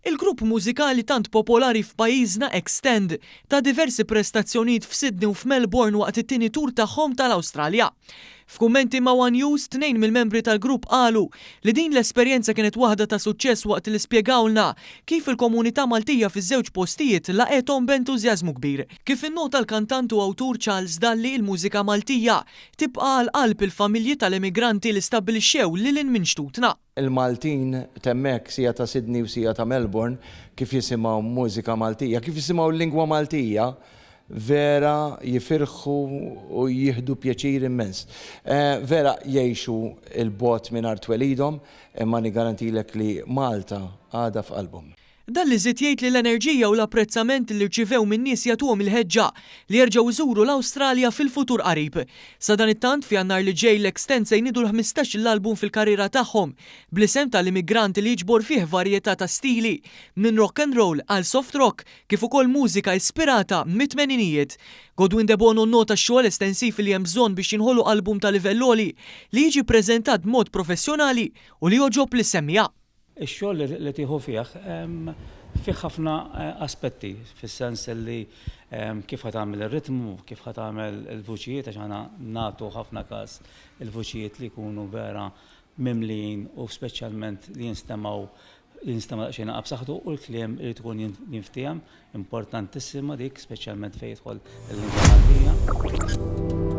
Il-grupp mużikali tant popolari f'pajjiżna Extend ta diversi prestazzjonijiet f'Sydney u f'Melbourne waqt it-tieni tour tagħhom tal-Awstralja. F'kummenti ma' one News, tnejn mill-membri tal-grupp qalu li din l-esperjenza kienet waħda ta' suċċess waqt li spjegawlna kif il-komunità Maltija fiż-żewġ postijiet laqgħethom b'entużjażmu kbir. Kif innota l-kantant u awtur Charles Dalli il-mużika Maltija tibqa' għal qalb il-familji tal-emigranti li stabbilixxew lil hinn minn xtutna. Il-Maltin t'hemmhekk, sija ta' Sydney u sija ta' Melbourne, kif jisimgħu mużika Maltija, kif jisimgħu l-lingwa Maltija, vera jifirħu u jieħdu pjaċir immens. Vera jgħixu 'l bogħod minn art twelidhom, imma niggarantilek li Malta għadha f'qalbhom. Dalli żied jgħid li l-enerġija u l-apprezzament li rċivew min-nies jagħtuhom il-ħeġġa li jerġgħu jżuru l-Awstralja fil-futur qarib. Sadanittant, f'Jannar li ġej l-Extend se jniedu l-ħmistax-il album fil-karriera tagħhom bl-isem ta' L-Immigrant li jiġbor fih varjetà ta' stili minn rock and roll għal soft rock kif ukoll mużika ispirata mit-tmeninijiet. Godwin Debono nnota x-xogħol estensiv li hemm bżonn biex jinħoloq album ta' livell għoli li jiġi ppreżentat b'mod professjonali u li jogħġob lis-semmiegħa. Ix-xogħol li tieħu fih fih ħafna aspetti fis-sens li kif ħa tagħmel ir-ritmu, kif ħa tagħmel il-vuċijiet għax aħna nagħtu ħafna każ il-vuċijiet li jkunu vera mimlijin u speċjalment li jinstemgħu jinstema' daqsxejn naqra b'saħħtu u l-kliem irid ikun jinftiehem, importantissima dik speċjalment fejn jidħol il-lingwa Maltija.